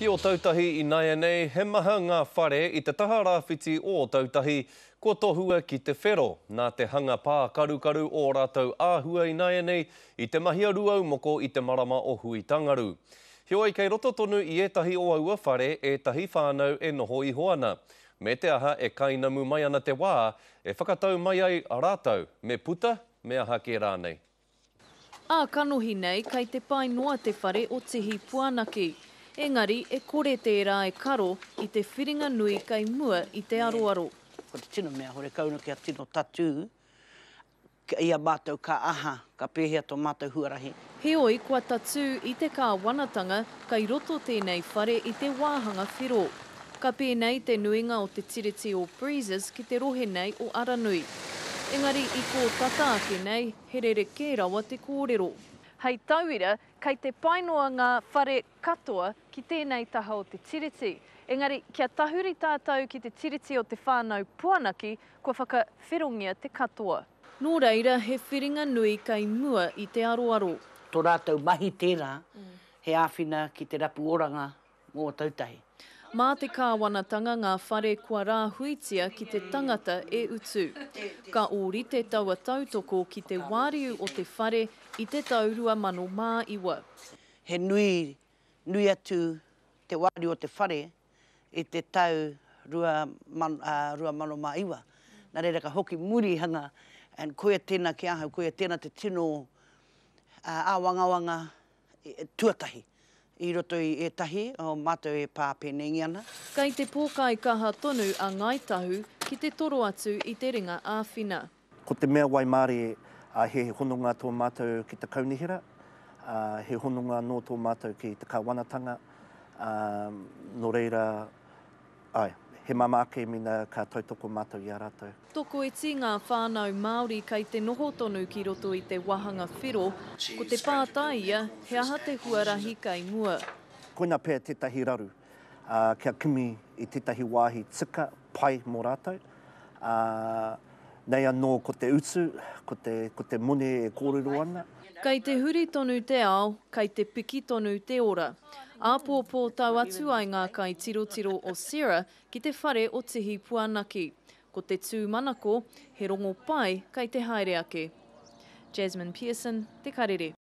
Ki Ōtautahi ināianei, he maha ngā whare i te taha rāwhiti o Ōtautahi kua tohua ki te whero, nā te hanga pākarukaru ō rātou āhua ināianei i te mahi a Rūaumoko i te marama o Hui-tangaru. Heoi kei roto tonu i ētahi o aua whare ētahi whānau e noho iho ana. Me te aha e kainamu mai ana te wā e whakatau mai ai rātou me puta, me aha kē rānei. Ā kanohi nei kei te pae noa te whare o Tihi Puanaki. Engari e kore tērā e karo i te whiringa nui kei mua i te aroaro. Ko te tino mea, horekau ana kia tino tatū i a mātou ka aha, ka pēhea tō mātou huarahi. Heoi kua tatū i te kāwanatanga kei roto tēnei whare i te wāhanga whiro. Ka pēnei te nuinga o te tiriti o Breezes ki te rohe nei o Aranui. Engari i kō tata ake nei, he rerekē rawa te kōrero. Hei tauira, kei te pai noa ngā whare katoa ki tēnei taha o te tiriti. Engari, kia tahuri tātou ki te tiriti o te whānau Puanaki, kua whakawherongia te katoa. Nō reira, he whiringa nui kei mua i te aroaro. Tō rātou mahi tērā, he āwhina ki te rapu oranga mō Ōtautahi. Mā te kāwanatanga ngā whare kua rāhuitia ki te tangata e utu. Ka ōrite taua tautoko ki te wāriu o te whare i te tau 2009. He nui, nui atu te wāriu o te whare i te tau 2009. Nā reira ka hoki murihanga and koia tēnā ki ahau, koia tēnā te tino āwangawanga tuatahi i roto i ētahi o mātou e pā pēneingi ana. Kei te pōkaikaha tonu a Ngāi Tahu ki te toro atu i te ringa āwhina. Ko te mea waimarie, he hononga tō mātou ki te kaunihera, he hononga anō tō mātou ki te kāwanatanga, nō reira, Āe, he māmā ake mina ka tautoko mātou i a rātou. Tokoiti ngā whānau Māori kei te noho tonu ki roto i te wāhanga whero, ko te pātai ia, he aha te huarahi kei mua? Koina pea tētahi raru, kia kimi i tētahi wāhi tika, pai mō rātou. Ā, nei anō ko te utu, ko te, ko te moni e kōrero ana. Kei te huri tonu te ao, kei te piki tonu te ora. Āpōpō tau atu ai ngā kaitirotiro o Sarah ki te whare o Tihi Puanaki. Ko te tūmanako, he rongo pai kei te haere ake. Jasmine Pearson, Te Karere.